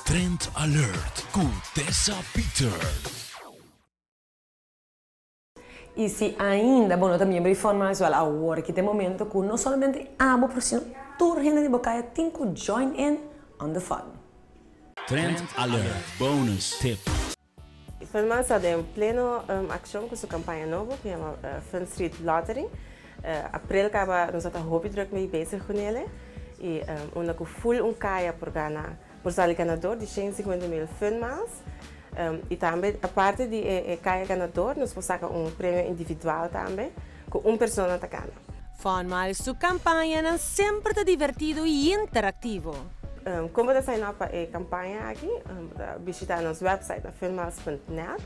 Trend Alert ku Tessa Peters. Y si ainda bo no ta miembro di Fun Miles, wel awor aki ta e momento cu no solamente abo pero sino tur hende di bo caya tin cu join in on the fun. Trend Alert Bonus Tip. Fun Miles ta den pleno accion cu su campaña nobo cu yama Fun Street Lottery. April caba nos a ta hopi druk mee bezig cu nele y unda cu full un caya por gana por sali ganador di 150 mil Fun Miles. Y tambe aparte di e caya ganador nos por saca un premio individual tambe cu un persona ta gana. Fun Miles su campañanan semper ta divertido y interactivo. Con bo ta sign up pa e campaña aki? Bo ta bishita nos website na funmiles punt net.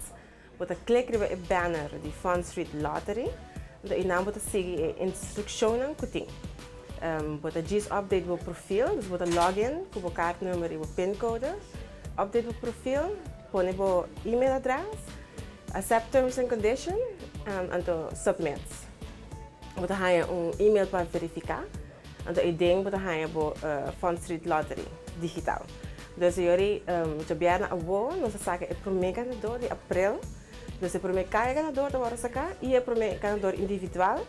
Bo ta click riba e banner di Fun Street Lottery. Anto einan bo ta sigui e instruccionnan cu tin. Bo ta djis update bo profil, dus bo ta login cu bo kaartnummer y bo pincode. Update bo profil, pone bo email adres, accept terms and condition, anto submit. Bo ta haña un email pa verifica, anto eiden bo ta haña bo Fun Street Lottery digital. Dus yori djabièrnè awo nos a saka e promé ganadó di aprel. Dus e promé kaya ganador ta wòrdu saká i e promé ganador individual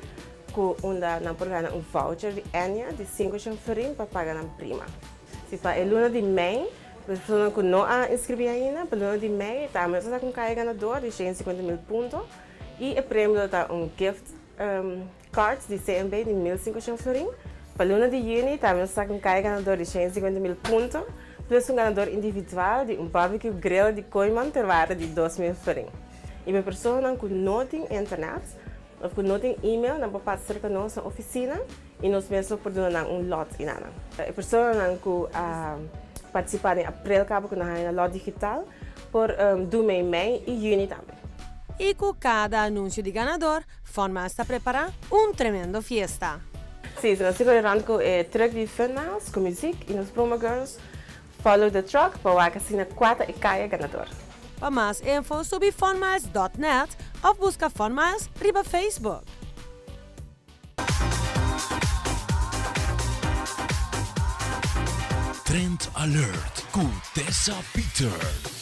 ku unda nan por gana un voucher di Ennia di 500 florin pa paga nan prima. Si pa e luna di mei, personanan ku no a inskribí ainda, pa luna di mei tambe nos ta saka un kaya ganador di 150 mil punto i e premio lo ta un gift card di CMB di 1500 florin. Pa luna di yüni tambe nos ta saka un kaya ganador di 150 mil punto plus un ganador individual di un barbecue grill di Kooiman ter waarde di 2000 florin. I pa personanan ku no tin internet of ku no tin email nan por pasa serka nos na ofisina i nos mes lo por duna nan un lot i nan. E personanan ku a partisipá den aprel kaba ku nan haña nan lot digital por du mei mei i yüni tambe. I ku kada anunsio di ganador, Fun Miles ta prepará un tremendo fiesta. Sí, nos ta rond ku e truck di Fun Miles ku muzik i nos promo girls follow the truck pa wak asina kua ta e kaya ganador. Pa mas info subi funmiles dot net of buska Fun Miles riba Facebook. Trend Alert ku Tessa Peters.